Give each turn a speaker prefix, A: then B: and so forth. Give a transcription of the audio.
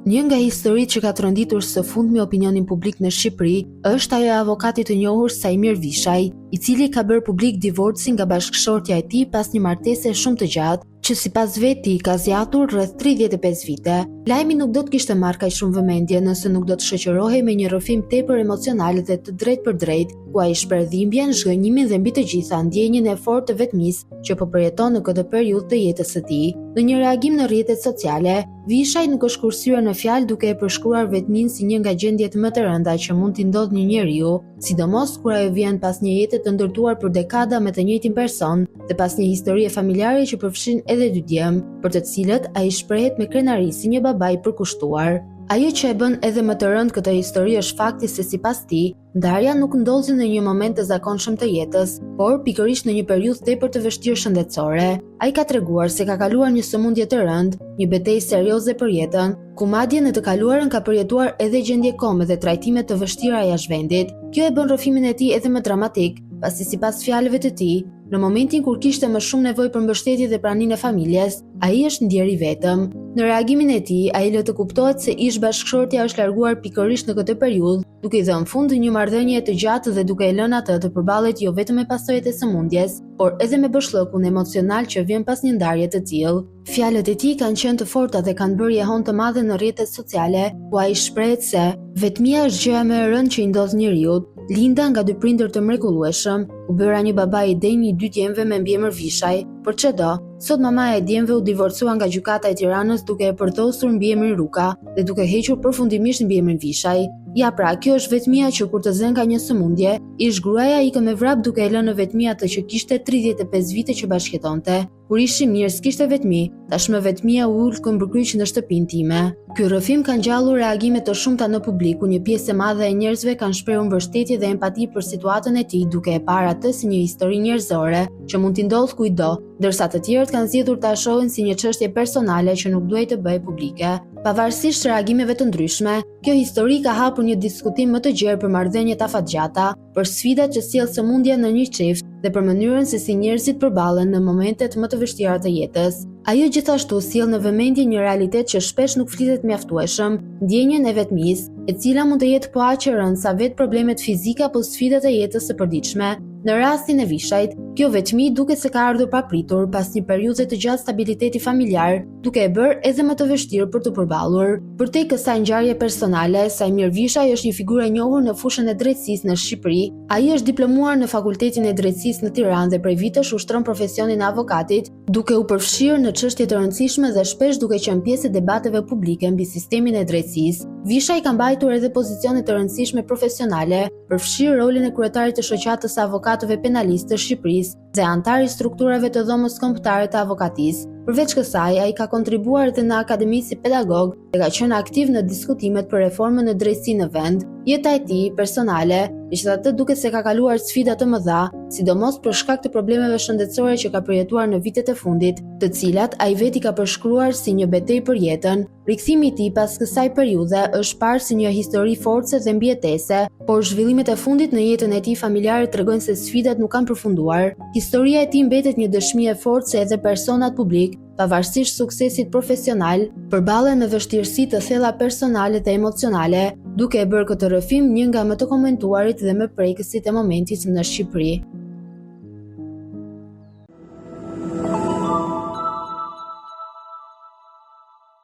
A: Një nga historitë që ka tronditur së fundmi opinionin publik në Shqipëri është ajo e avokatit të njohur Saimir Vishaj, i cili ka bërë publik divorcin nga bashkëshortja e tij pas një martese shumë të gjatë, që sipas vetë tij ka zgjatur rreth 35 vite. Lajmi nuk do të kishte marrë kaq shumë vëmendje nëse nuk do të shoqërohej me një rrëfim tepër emocional dhe të drejtpërdrejtë, ku ai shpreh dhimbjen, zhgënjimin dhe mbi të gjitha ndjenjën e fortë të vetmisë që po përjeton në këtë periudhë të jetës së tij. Në një reagim në rrjetet sociale, Vishaj nuk është kursyer në fjalë duke e përshkruar vetminë si një nga gjendjet më të rënda që mund t'i ndodhë një njeriu, sidomos kur ajo vjen pas një jete të ndërtuar për dekada me të njëjtin person dhe pas një historie familjare që përfshin edhe dy djem, për të cilët ai shprehet me krenari si një baba i përkushtuar. Ajo që e bën edhe më të rëndë këtë histori është fakti se sipas tij, Ndarja nuk ndodhi në një moment të zakonshëm të jetës, por pikërisht në një periudhë tepër të vështirë shëndetësore. Ai ka treguar se ka kaluar një sëmundje të rëndë, një betejë serioze për jetën, ku madje në të kaluarën ka përjetuar edhe gjendje kome dhe trajtime të vështira jashtë vendit. Kjo e bën rrëfimin e tij edhe më dramatik, pasi sipas fjalëve të tij, në momentin kur kishte më shumë nevojë për mbështetje dhe praninë e familjes, ai është ndjerë i vetëm. Në reagimin e tij, ai lë të kuptohet se ish-bashkëshortja është larguar pikërisht në këtë periudhë, duke i dhënë fund një marrëdhënieje të gjatë dhe duke e lënë atë të përballet jo vetëm me pasojat e sëmundjes, por edhe me boshllëkun emocional që vjen pas një ndarje të tillë. Fjalët e tij kanë qenë të forta dhe kanë bërë jehonë të madhe në rrjetet sociale, ku ai shprehet se vetmia është gjëja më e rëndë që i ndodh njeriut. Linda nga dy prindër të mrekullueshëm, u bëra një baba i denjë i dy djemve me mbiemër Vishaj, por ç'do, Sot mamaja e djemve u divorcua nga gjykata e Tiranës duke e përdhosur mbiemrin Ruka dhe duke hequr përfundimisht mbiemrin Vishaj. Ja pra, kjo është vetmia që kur të zë nga një sëmundje, ish gruaja ikën me vrap duke e lënë në vetmi atë që kishte 35 vite që bashkëjetonte. Kur ishim mirë s'kishte vetmi, tashmë vetmia u ul këmbëkryq në shtëpinë time. Ky rrëfim ka ngjallur reagime të shumta në publik, ku një pjesë e madhe e njerëzve kanë shprehur mbështetje dhe empati për situatën e tij, duke e parë atë si një histori njerëzore që mund t'i ndodhë kujtdo, ndërsa të tjerët kanë zgjedhur ta shohin si një çështje personale që nuk duhej të bëhej publike. Pavarësisht reagimeve të ndryshme, kjo histori ka hapur një diskutim më të gjerë për marrëdhëniet afatgjata, për sfidat që sjell sëmundja në një çift dhe për mënyrën se si njerëzit përballen në momentet më të vështira të jetës. Ajo gjithashtu sjell në vëmendje një realitet që shpesh nuk flitet mjaftueshëm, ndjenjën e vetmisë, e cila mund të jetë po aq e rëndë sa vetë problemet fizike apo sfidat e jetës së përditshme. Në rastin e Vishajt, kjo vetmi duket se ka ardhur papritur pas një periudhe të gjatë stabiliteti familjar, duke e bërë edhe më të vështirë për t'u përballur. Përtej kësaj ngjarje personale, Saimir Vishaj është një figurë e njohur në fushën e drejtësisë në Shqipëri. Ai është diplomuar në Fakultetin e Drejtësisë në Tiranë dhe prej vitesh ushtron profesionin e avokatit, duke u përfshirë në çështje të rëndësishme dhe shpesh duke qenë pjesë e debateve publike mbi sistemin e drejtësisë. Vishaj ka mbajtur edhe pozicione të rëndësishme profesionale, përfshirë rolin e kryetarit të Shoqatës së Avokatëve Penalistë të Shqipërisë dhe anëtar i strukturave të Dhomës Kombëtare të Avokatisë. Përveç kësaj, ai ka kontribuar edhe në akademi si pedagog dhe ka qenë aktiv në diskutimet për reformën në drejtësi në vend. Jeta e tij personale, megjithatë duket se ka kaluar sfida të mëdha, sidomos për shkak të problemeve shëndetësore që ka përjetuar në vitet e fundit, të cilat ai vetë i ka përshkruar si një betejë për jetën. Rikthimi i tij pas kësaj periudhe është parë si një histori force dhe mbijetese, por zhvillimet e fundit në jetën e tij familjare tregojnë se sfidat nuk kanë përfunduar. Historia e tij mbetet një dëshmi e fortë se edhe personat publikë, pavarësisht suksesit profesional, përballen me vështirësi të thella personale dhe emocionale, duke e bërë këtë rrëfim një nga më të komentuarit dhe më prekësit e momentit në Shqipëri.